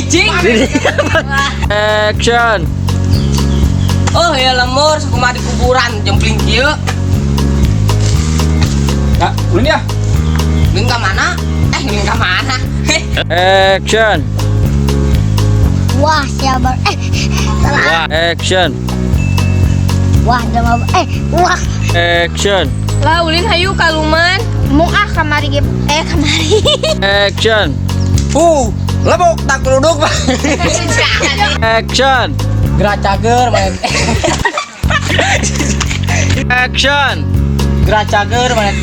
Cicing. Action. Oh ya lembur sakumaha di kuburan jempling kieu. Nah, ulin ya. Ulin ka mana? Eh, ulin ka mana? Action. Wah, siapa? Eh, salah. Wah, action. Wah, jangan eh, wah. Action. Lah ulin hayu kaluman. Mung ah kamari ge eh kamari. Action. Lebok tak duduk, Pak. Action. Gerak cager main. Action. Gerak cager main.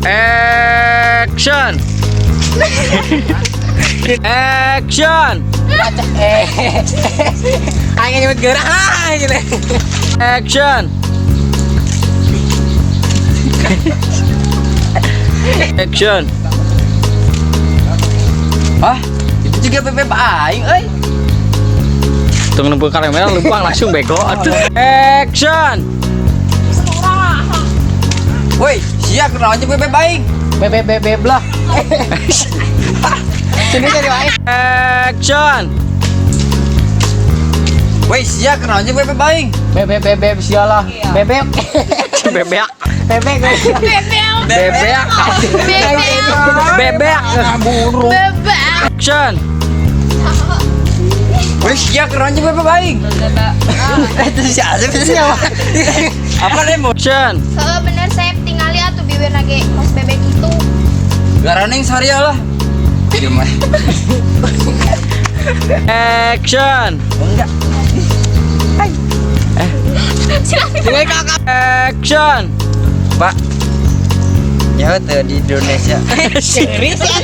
Action. Action. Eh. Aing nyebut gerak ah gitu. Action. Action. Hah? Itu juga bebek aing euy. Tunggu nempel kamera lempang langsung bego atuh. Action. Woi, sia kenalan jeung bebek aing. Bebek bebek lah. Sini jadi aing. Action. Woi, sia kenalan jeung bebek aing. Bebek bebek sia lah. Bebek. Bebek. Bebek. Bebek. Bebek. Bebek. Action. Woi, sia kenalan jeung bebek aing. Itu si Asep itu siapa? Apa deh mau? Action. Heeh, bener Sep, tingali atuh bibirna ge kos bebek itu. Garaning saria lah. Gimana? Action. Enggak. Eh. Kakak. Action. Pak. Ya tuh di Indonesia. Serius ya?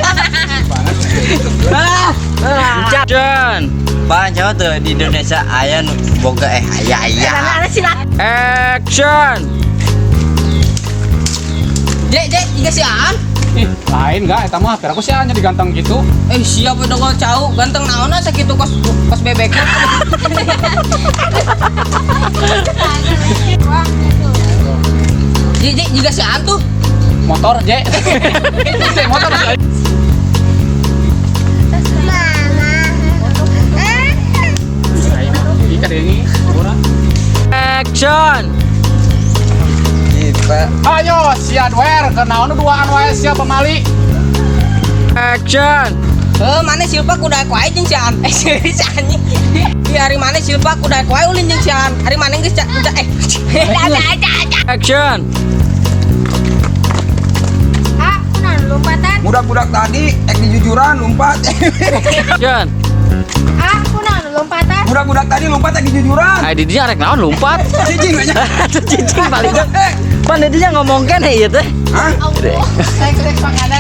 Action. Pak, nyawa tuh di Indonesia aya nu boga eh aya aya. Action. Jek, jek, iga si Aan. Ih, lain enggak eta mah, aku sih jadi ganteng gitu. Eh, siapa dong cau ganteng naonna sakitu kos kos bebek. Jek, jek, jiga si Aan tuh. Motor, Je. Je, motor. Ikan ini, orang. Action. Kita. Ayo, sia duer, kenaon nu duaan wae sia pemali. Action. Eh, mana Silpa kuda aku aja jeung si Aan. Eh, si anjing. Di hari mana Silpa kuda aku aja ulin jeung si Aan. Hari mana geus eh. Action. Ah, kunaon lompatan? Budak-budak tadi ek dijujuran lompat. Action. Ah, kunaon lompatan? Budak-budak tadi lompat ek dijujuran. Ai di dinya rek naon lompat. Cicing aja. Cicing paling. Pan di dinya ngomong keneh ieu teh. Hah?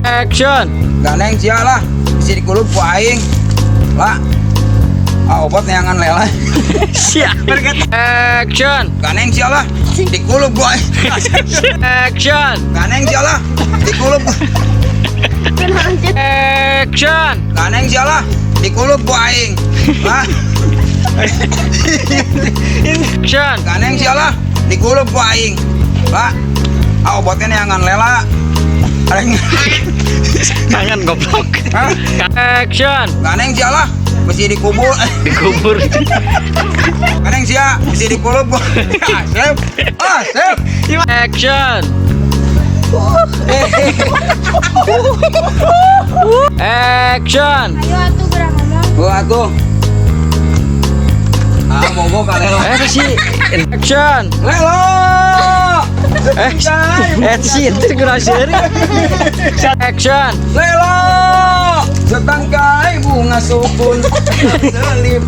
Action. Gandeng sia lah. Bisi dikulub ku aing. Lah. Ah obat neangan lela. Sia. Action. Gandeng sia lah. Dikulub ku aing. Action. Gandeng sia lah. Dikulub. Action. Gandeng sia lah. Dikulub ku aing. Lah. Action. Gandeng sia lah. Dikulub ku aing. Lah. Ah obatnya neangan lela. Aing. Kangen goblok. Hah? Action. Gandeng sia lah. Mesti dikubur. Dikubur. Gandeng sia, mesti dikulub. Asep. Asep. Action. Action. Ayo atuh geura ngomong. Oh, atuh. Ah, mogok ka lela. Eh si action. Lelo. Eh si itu kurang seri. Action. Lelo. Setangkai bunga sukun. Selip.